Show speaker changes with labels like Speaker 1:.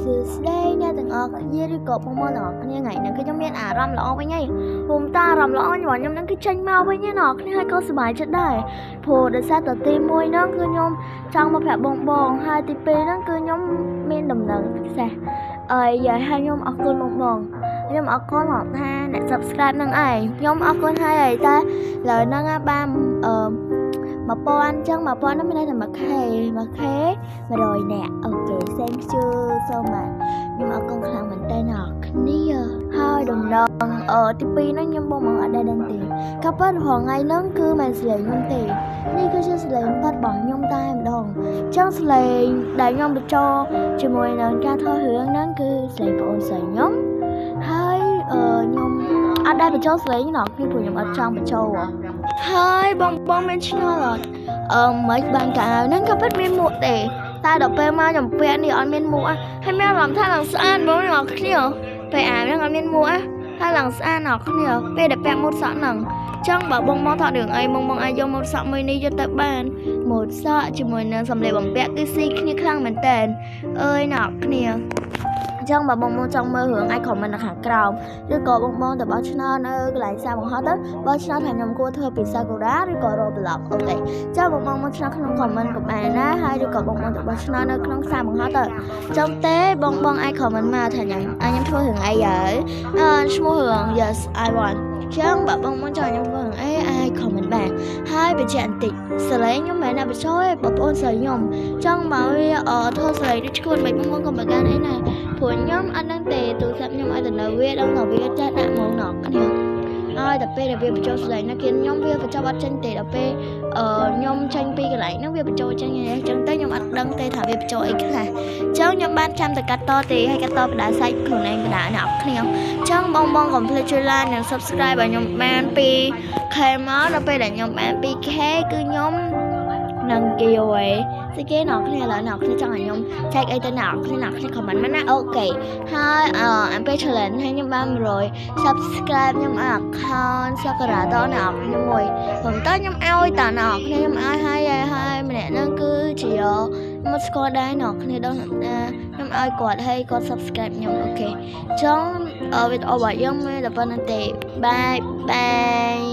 Speaker 1: សួស្តីអ្នកទាំងអស់គ្នាឬក៏បងប្អូនទាំងអស់គ្នា។ថ្ងៃនេះគឺខ្ញុំមានអារម្មណ៍ល្អវិញហើយព្រមតាអារម្មណ៍ល្អរបស់ខ្ញុំហ្នឹងគឺចេញមកវិញណាអ្នកគ្នាហើយក៏សប្បាយចិត្តដែរព្រោះដោយសារតែទី1ហ្នឹងគឺខ្ញុំចង់មកប្រាប់បងបងហើយទី2ហ្នឹងគឺខ្ញុំមានដំណឹងពិសេសអើយហើយខ្ញុំអរគុណបងបងខ្ញុំអរគុណមកថាអ្នក subscribe ហ្នឹងឯងខ្ញុំអរគុណហើយហើយតែឥឡូវហ្នឹងបានអឺ1000អញ្ចឹង1000ហ្នឹងមានន័យថា 1K 1K 100នាក់ OK, thank you so much. ខ្ញុំអរគុណខ្លាំងមែនតើអ្នកគ្នាហើយដំណងអឺទី2ហ្នឹងខ្ញុំបងមកអត់ដែរដឹងទេក៏ប៉ុន្តែរាល់ថ្ងៃហ្នឹងគឺមិនសលេងខ្ញុំទេនេះគឺជាសលេងប៉ាត់របស់ខ្ញុំតែម្ដងអញ្ចឹងសលេងដែលខ្ញុំបញ្ចូលជាមួយនឹងការថតរឿងហ្នឹងគឺសលេងប្អូនស្រីខ្ញុំហើយអឺខ្ញុំអត់ដែរបញ្ចូលសលេងណោះពីព្រោះខ្ញុំអត់ចង់បញ្ចូលហើយបងបងមានឆ្ងល់អត់អឺមិនបានកៅហ្នឹងក៏ពិតមានមួកទេតែដល់ពេលមកខ្ញុំពាក់នេះអត់មានមួកហើយមានអារម្មណ៍ថាឡើងស្អាតហ្មងអ្នកគ្នាពេលអាវហ្នឹងអត់មានមួកហើយឡើងស្អាតអ្នកគ្នាពេលដែលពាក់ម៉ូតសក់ហ្នឹងចឹងបើបងមកថតរឿងអីបងបងអាចយកម៉ូតសក់មួយនេះយកទៅបានម៉ូតសក់ជាមួយនឹងសម្លៀកបំពាក់គឺស៊ីគ្នាខ្លាំងមែនតើអើយអ្នកគ្នាអញ្ចឹងបើបងបងចង់មើលរឿងអាច comment នៅខាងក្រោមឬក៏បងបងទៅបោះឆ្នោតនៅកន្លែងសារបង្ហោះទៅបោះឆ្នោតថាខ្ញុំគួរធ្វើពី Sakura ឬក៏ Roblox OK ចាំបងបងមកឆ្នោតក្នុង comment ក៏បានដែរហើយឬក៏បងបងទៅបោះឆ្នោតនៅក្នុងសារបង្ហោះទៅចឹងទេបងបងអាច comment មកថាខ្ញុំអញខ្ញុំធ្វើរឿងអីហើយអឺឈ្មោះរឿង Yes I Want ចឹងបើបងបងចង់ខ្ញុំធ្វើរឿងអីអាច comment បានហើយបញ្ជាក់បន្តិចសលេងខ្ញុំមិនមែនអ្នកបញ្ចូលទេបងប្អូនស្រីខ្ញុំចង់មកវាអឺធ្វើសលេងនេះឈួតមិនបងបងក៏មិនកាន់អីដែរព្រោះខ្ញុំអត់ដឹងទេទូរស័ព្ទខ្ញុំឲ្យទៅនៅវាដឹងថាវាចេះដាក់ហ្មងណោះគ្នាហើយតែពេលដែលវាបញ្ចូលសលេងណាគេខ្ញុំវាបញ្ចូលអត់ចេញទេដល់ពេលអឺខ្ញុំចេញពីកន្លែងហ្នឹងវាបញ្ចូលចេញអញ្ចឹងទៅខ្ញុំអត់ដឹងទេថាវាបញ្ចូលអីខ្លះអញ្ចឹងខ្ញុំបានចាំតែកាត់តទេហើយកាត់តបដាសាច់ខ្លួនឯងបដាអ្នកគ្នាអញ្ចឹងបងបងកុំភ្លេចជួយ like និង subscribe ឲ្យខ្ញុំបាន 2K មកដល់ពេលដែលខ្ញុំបាន 2K គឺខ្ញុំនឹងគៀវឯងស្អីគេអ្នកគ្នាឥឡូវអ្នកគ្នាចង់ឲ្យខ្ញុំចែកអីទៅអ្នកគ្នាអ្នកគ្នា comment មកណា OK ហើយអឺអំពេល challenge ហើយខ្ញុំបាន100 subscribe ខ្ញុំឲ្យ account សក្តាតអ្នកគ្នាមួយผมតើខ្ញុំឲ្យតាអ្នកគ្នាខ្ញុំឲ្យហើយហើយម្នាក់ហ្នឹងគឺជាមកស្គាល់ដែរអ្នកគ្នាដឹងថាខ្ញុំឲ្យគាត់ហើយគាត់ subscribe ខ្ញុំ OK ចង់វីដេអូរបស់យើងមានតែប៉ុណ្្នឹងទេ bye bye.